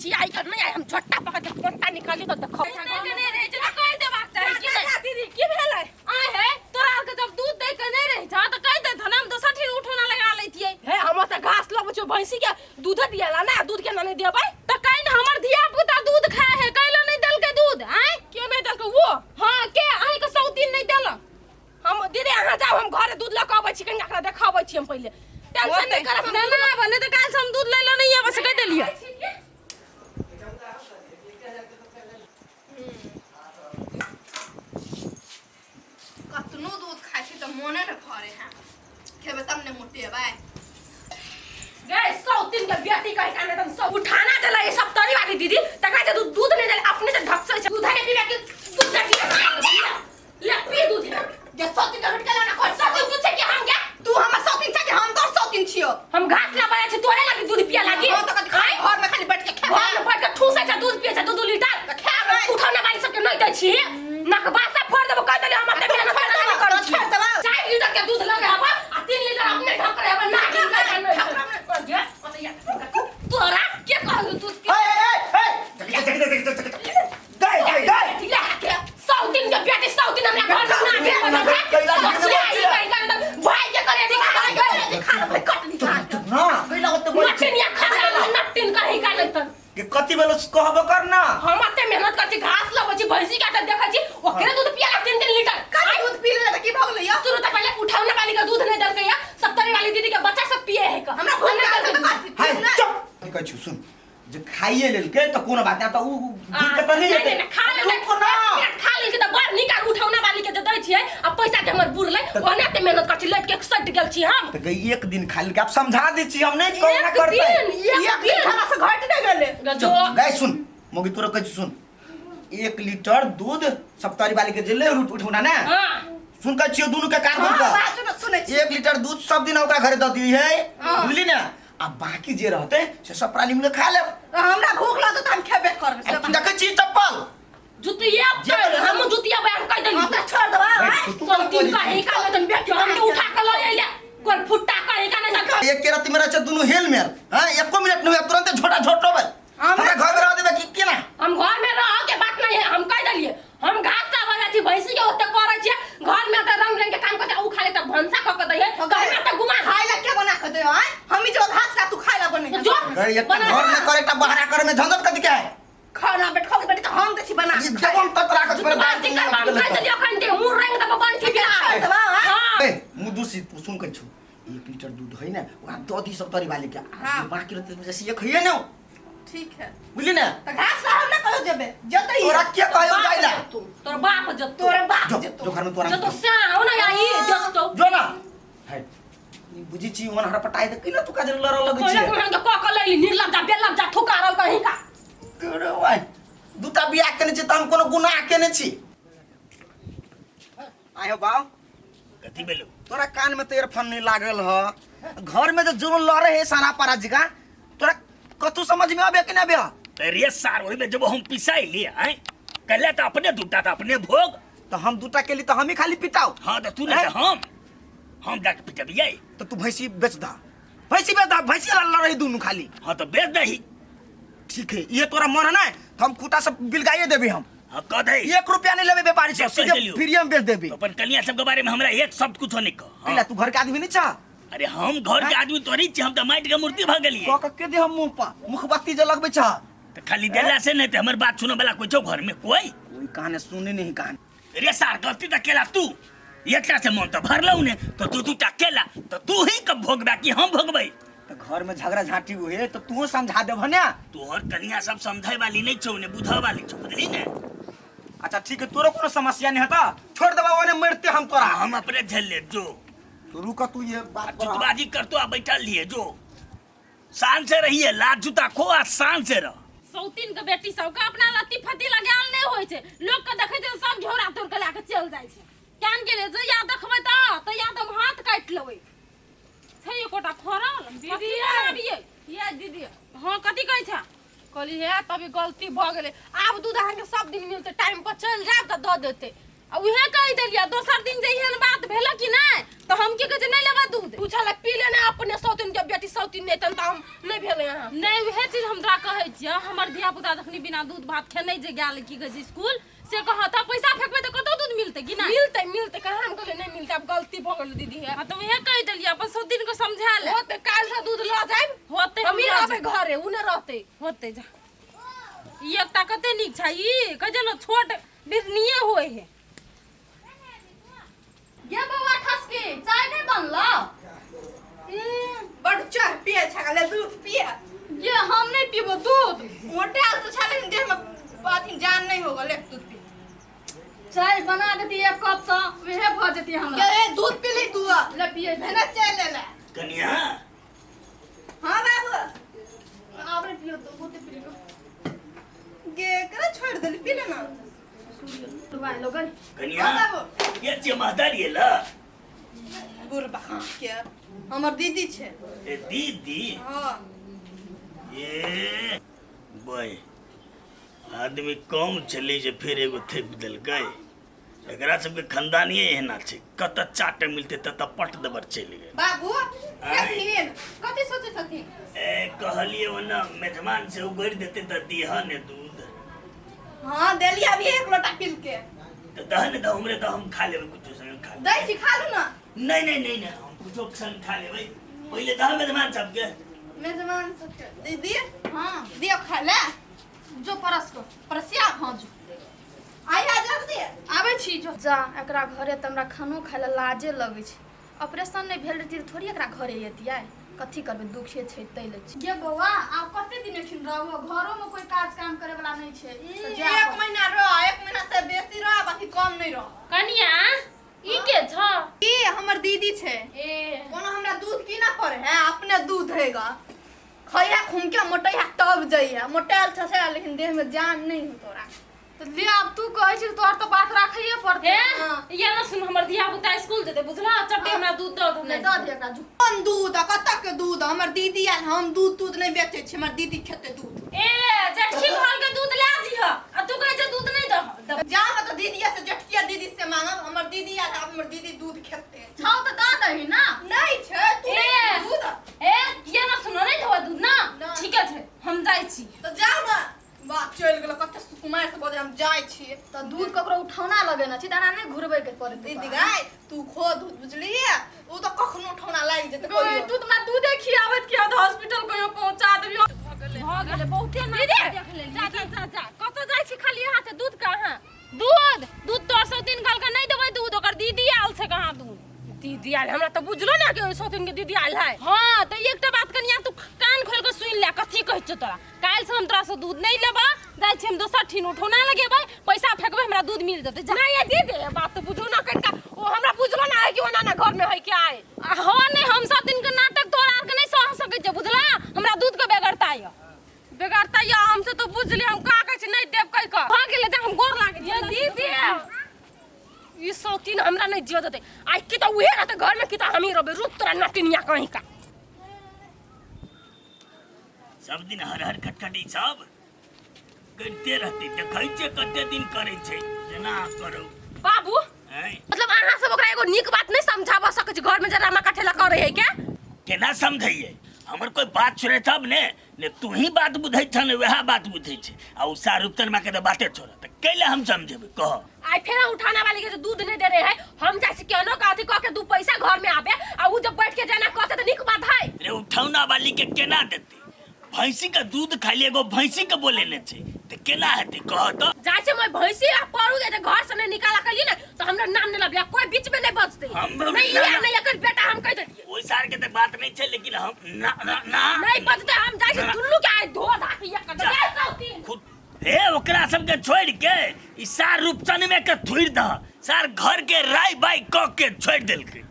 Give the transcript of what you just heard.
छी आई कर नहीं आई हम झट्टा पकड़ के कोंटा निकाली तो देखो के नहीं रहे छै तऽ कहि देबाक चाही कि नहि दीदी की भेलै आय हे तोरा आरके जब दूध दै के नहीं रहे छै तऽ कहि देत हम दोसर ठीन उठौना लगा लैतियै हे हम तऽ घास लगबै छियै भैंसी के दूध दियाला ना दूध के नहीं देबै तऽ कहि ने हमर धिया पुता दूध खाए है कैला नहीं देलकै दूध आय क्यों नहीं देलकै वो हाँ के अहीं के सौतीन नहीं देलक हम दीदी अहाँ जाउ हम घरे दूध लऽ कऽ अबै छी कनि एकरा देखाबै छी हम पहिले टेंशन नहि करब हम ना ना आबऽ नहीं तऽ काल्हि से हम दूध लै लए नहीं आबऽ से कहि देलियै कतनो दूध खाइ छी तऽ मोने ने भरे है खेबै तब ने मोटेबै गए सौ तीन के बेटी कहे काने तन सब उठाना चला ये सब तरी वाली दीदी तकरा जे दूध दूध नहीं देले अपने से ढकसै छै दूध नहीं पीबे के दूध नहीं पीबे ले पी दूध जे 100 दिन के रोटी ना और सब दूध छै कि हम क्या तू हमर 100 दिन छै कि हम तोर 100 दिन छियो हम घास ला बजा छै तोरे लागी दूध पिया लागी हम तऽ कथी खाइ घर में खाली बैठ के खेबै घर में बैठ के ठूसै छै दूध पिए छै दू दू लीटर तऽ खेबै। उठाना वाली सबके नहीं दै छी नकबासा फोड़ देबो कह देले हम अपने मेहनत छोड़ नहीं देबो, करै छी छोड़ देबो। 4 लीटर के दूध लगे हबा आ 3 लीटर अपने ढक रहे हबा ना की तोरा के कहलु दूध ए ए ए ए जग जग जग जग जग गई गई गई 100 दिन के बेटी 100 दिन हमरा घर में ना कैला भाई के करे खा ले कट ली खा चुप ना कैला ओते बोल नटिन या खा नटिन कहीं का नहीं तन कि कथी बेलो कहबो कर ना हम अते मेहनत करছি घास लबै छी भैंसी के देखै छी ओकरे दूध पियाला 3 3 लीटर। कथी दूध पी ले तऽ की भऽ गेलै यौ? शुरू तऽ पहिले उठौना वाली के दूध नहीं देलकै या सत्तरी वाली दीदी के बच्चा सब पिए है का हमरा भूख लागल छै तऽ कथी हाय ना चुप की कहै छी सुन जे खाइए लेलकै तऽ कोनो बात नहि तऽ उ दूध के तऽ नहीं नहीं जेतै नहीं खा ले रुको ना खा ले के तऽ बड़ नीक आ उठौना वाली के जे दै छियै आ पैसा के हमर बुरलै ओहने ते मेहनत करছি लटि के सटि गेल छी हम तऽ गई एक दिन खा लेलकै आब समझा दै छी हम नहि कहू ना एक करतै दिन एक एक दिन दिन खाना से घटि नहि गेलै गजो गई सुन मोगी तोरा कहै छी सुन 1 लीटर दूध सप्तारी वाली के जे ले रूट उठौना ने हां सुन कहै छियौ दुनू के कान खोल हाँ, कऽ बाजू ने सुनै छी 1 लीटर दूध सब दिन ओकरा घरे दऽ दिही है बुझली ने आ बाकी जे रहते से सब प्राणी मिलके खा लेब। हमरा भूख लागत तऽ हम खेबे करबै से बात। देखै छी चप्पल जुतिया जे हम जुतिया बयान कह देली हाँ तऽ छोड़ देबै आँय? 100 दिन कहीं का लेतन बेटी हमके उठा के लऽ अइले कोई फुट्टा कहीं का नहीं था। एक के राति में रहै छै दुनू हेल मेल हां एको मिनट नहीं हुआ तुरंते झोटा झोटोबे हमरा घर में रह देबे कि केना? हम घर में रह के बात नहीं है हम कह देलिए हम घास का बजा छी भैंसी के ओते करै छियै घर में त रंग रंग के काम करते उ खाले त भनसा क के दै है घर में त गुमा खाय ला के बना के दे आँय? हम ही जो घास का तू खाय ला बने जो घर एक घर में करे एकटा बहरा करे में झंझट कथी के है? खाना बैठ खाओ बेटी तो हम दै छी बना ई देबम तत राखत पर बात कर हम कह देलिए अखन दे मुंह रंग दब बन के छोड़ देबा आँय? हां ए मुँह दूसी तू सुन कहै छु 1 लीटर दूध है ने ओकरा दऽ दी सब तरी वाली के आ हाँ। जे बाकी रहतै से एक है ने। ठीक है। बुझली ने? तऽ घास ला हम ना कहियो जेबे जतै तोरा के कहयो जाइ ला? तोर बाप जतो। तोरे बाप जो जेतो। जो घर में तोरा जतो से आओ ना आई जतो। जो ना है ई बुझी छी ओन हर पटाइ दे केना तू काज लड़ लगै पहिले छी। मुंह के क क लैली निर्लज्जा बेलज्जा थुकारल कहीं का। अरे वाह दूटा बियाह केने छी तऽ हम कोनो गुनाह केने छी? आयो बाव। कथी भेलो? तोरा कान में तो ईयरफोन नहीं लागल ह घर में जो जुनून लड़े है सारा पारा जिगा तोरा कथू समझ में आबे कि ना आबे? अरे सार ओहिमे जब हम पिसाइली आय कहले तऽ अपने दूटा तऽ अपने भोग। तो हम दूटा केली तो हम ही खाली पिटाओ? हाँ तऽ तू नहीं तऽ हम जाके पिटबियै। तो तू भैंसी बेच दा भैंसी बेच दा भैंसी ला लड़ रही दुनू खाली। हाँ तऽ बेच दही। ठीक है ये तोरा मन है ना तो हम खूटा सब बिलगाइए देबी हम। हाँ कह दही। 1 रुपया नहीं लेबे व्यापारी से। से कह सीधे देलियौ। फ्री में बेच देबी। तो अपन कनिया सबके बारे में हमरा एक शब्द कुछो नहीं कह। हाँ। कैला तू घर के आदमी नहीं छा? अरे हम घर के आदमी तोरी छी हम तऽ माटि के मूर्ति भऽ गेलियै। कह के दे हम मुंह पर मुखबत्ती जे लगबै छा। तऽ खाली देला से नहीं तऽ हमर बात सुनऽ वाला कोई छौ घर में कोई? कोई कहाने सुने नहीं कहाने। रे सार गलती तऽ केला तू एकटा से मन तऽ भरलौ ने तो तू दूटा केला तऽ तू ही कब भोगबे कि हम भोगबै? तो घर में झगड़ा झांटी हुए तो तू समझा देबह ने। तोहर कनिया सब समझै वाली नहीं छौ ने बुझै वाली छौ बुझली ने। अच्छा ठीक है तोरो कोनो समस्या नहीं हता छोड़ देबा ओने मरते हम तोरा। हम अपने झेल ले जो। तो रुक तू ये बात पर जुतबाजी करतो आ बैठल लिए जो शान से रहिए लात जूता खो आ शान से रह। सौतीन के बेटी सबके अपना लत्ती फत्ती लगायल नहीं होइ छै लोग के देखै छै सब झोरा तोड़ के लए के चलि जाइ छै केहन गेलै जहिया देखबै तऽ तहिया तऽ हम हाथ काटि लेबै छै एकोटा फड़ल दीदी कथी यै। बनाबियै? ये दीदी। हाँ कथी कहै छै? कहली हे तभी गलती भऽ गेलै आब दूध अहाँके सब दिन मिलतै टाइम पर चलि जायब तऽ दऽ देतै। आ उहे कहि देलियै दोसर दिन जे एहन बात भेल कि नहि तऽ हम की कहै छै नहि लेबै दूध पूछल पी लेने अपने सौतीन के बेटी सौतीन नहि तहन तऽ हम नहि भेलै अहाँ नहि उहे चीज हम तोरा कहै छियै हमर धिया पुता जखनी बिना दूध भात खेने जे गेल की कहै छै स्कूल से कहत तऽ पैसा फेकबै तऽ कतौ दूध मिलतै कि नहि मिलतै मिलतै कहाँ हम कहलियै नहि मिलतै आब गलती भऽ गेल दीदी है आ तऽ उहे कहि देलियै अपन सब दिन के समझा ले होतै काल्हि से दूध लऽ जायब होतै हम ही रहबै घरे उ नहि रहतै होतै जा ई एकटा कते नीक छै ई कहै छै ने छोट बिरनिये होइ है ये बौआ ठसकी चाय नहीं बनलो बड़ चाय पिए छगले दूध पिए ये हम नहीं पीबो दूध मोटे आल तो छले देह में अथी जान नहीं होगा ले दूध पी चाय बना देती एक कप तो वहे भ जती हमरा ये दूध पी ली तू ले पिए मैंने चाय ले ले कनिया हाँ बाबू आप नहीं पियो तो बहुत पी लो गे करा छोड़ देली पी लेना कनिया हाँ बाबू ये चमहदार ये ला बुढ़बा के हमर दीदी छै ए दीदी हाँ ये बय आदमी कम छलै जे फेर एगो थेप देलकै एकरा सबके खानदानिये एहना छै कतऽ चाटे मिलतै ततऽ पट दबर चलि गेल बाबू खेथिन कथी सोचै छथिन ए कहलिए ओना मेजमान से उगड़ि देतै तऽ दीह ने दूध हाँ देली अभी एक लोटा पी के तऽ दह ने दह हमरे तऽ हम खा लेबै कुछो संग खा लेबै दै छी खा लू ना नहि नहि नहि नहि हम कुछो संग खा लेबै पहिले दह मेजमान सबके मेजमान सबके दीदी हाँ दियो खा ले जो परस को परसिया हाँ जो आई आ जल्दी आबै छी जो जा एकरा घरे तऽ हमरा खानो खाय लए लाजे लगै छै ऑपरेशन नहि भेल रहती तऽ थोड़ी एकरा घरे अयतियै कथी करबै दुखे छै ताहि लए छै ये बौआ आब कते दिन एखन रहबो घरो में कोई काज काम करे वाला नहीं छै तऽ जाय एक पड़त। महीना रह एक महीना से बेसी रह बाकी कम नहीं रह कनिया ई के छ ई हमर दीदी छै ए कोनो हमरा दूध की ना पड़े है अपने दूध हैगा खैया खूम के मोटैया तब जइया मोटायल छसे लेकिन देह में जान नहीं हो तोरा तऽ ले आब तू कहै छी तोहर तऽ बात राखैये पड़तै हे हाँ। ये ना सुन हमर धिया पुता स्कूल जेतै बुझला चट्टे हमरा दूध दऽ दो नहि दऽ दे एकरा जो कोन दूध आ कतऽ के दूध हमर दीदी आयल हम दूध तूध नहि बेचै छी हमर दीदी खेतै दूध ए जेठकी घर के दूध ले जीह आ तू कहै छै दूध नहि दह जाओ तऽ दीदी से जेठकिया दीदी से मांगब हमर दीदी आयल आब हमर दीदी दूध खेतै छौ तऽ दऽ दही ना नहि छै तू ए। नहि दूध ए ये ना सुनो नहि देबऽ दूध ना ना। ठीके छै हम जाइ छी तऽ जाओ ने वाह चलि गेल कते सुकुमार से बजै हम जाइ छी तऽ दूध ककरो उठौना लगेने छी तऽ एना नहि घुरबै के पड़तै दीदी गाय तू खो दूध बुझलियै ओ तऽ कखनो उठौना लागि जेतै गई तू तऽ हमरा दूधे खियाबैत खियाबैत हॉस्पिटल कहियो पहुंचा देबियो भऽ गेलै बहुते ना देख लेली जा जा जा जा कतऽ जाइ छी खाली हाथे दूध कहाँ दूध दूध तोर सब दिन कहलकै नहि देबै दूध ओकर दीदी आयल छै कहाँ दूध दीदी आयल हमरा तऽ बुझलो ना कि सौतीन के दीदी आयल है हाँ तऽ एकटा बात कनिया तू कान खोल के सुनि ले कथी कहै छियौ तोरा काल्हि से हम तोरा से दूध नहीं लेबा जाइ छी हम दोसर ठीन उठौना लगेबै पैसा फेकबै हमरा दूध मिल जेतै जा नहीं ये दीदी ये बात तो बुझो ना कनिका ओ हमरा बुझलो ना है कि ओना ना घर में है क्या है आ हाँ नहीं हम सब दिन के नाटक तोरा आर के नहीं सह सकै छियै बुझला हमरा दूध के बेगरता यऽ बेगरता ये हमसे तो बुझ लिया हम का कहै छी नहीं देब कहि कऽ भऽ गेलै जा हम गोर लागै ये दीदी ई सौतीन हमरा नहीं जियो देतै आइ की तऽ उहे रहतै घर में की तऽ हमही रहबै रुक तोरा नटिनिया कहीं का सब दिन हर हर खटखटी सब करिते रहते देखै छियै कते दिन करै छै जेना करू बाबू आँय मतलब अहाँ सब ओकरा एगो नीक बात नहीं समझाबऽ सकै छी घर में जरा रामा कठेला करै है क्या केना समझैयै हमर कोई बात सुने तब ने ने तू ही बात बुझै छ ने वएह बात बुझै छै आ उ सारूप तनमा के तऽ बाते छोड़ तऽ कैले हम समझेबै कह आई फेर उठाना वाली के जो दूध नहीं दे रहे है हम जाइ छी केनो का अथी कह के दू पैसा घर में आबे आ उ जब बैठ के जाना कहते त नीक बात है रे उठौना वाली के केना देतै भैंसी के दूध खाली एगो भैंसी के बोले ने छै तऽ केना हेतै कह तऽ जाइ छै मैं भैंसी आ परू जे घर से नहीं निकाला कलिए ना तो हमरा नाम नहीं लबिया कोई बीच में नहीं बचते हम- नहीं ये नहीं एकर बेटा हम कह देलिए ओहि सार के तऽ बात नहीं छै लेकिन हम ना ना ना नहीं बचते हम जाइ छी दुल्लू के आइ धो धा के ये कर जा। दे सौतीन खुद हे ओकरा सबके छोड़ के ई सार रूपचन में के थुरि दह सार घर के राय बाई क के छोड़ देलकै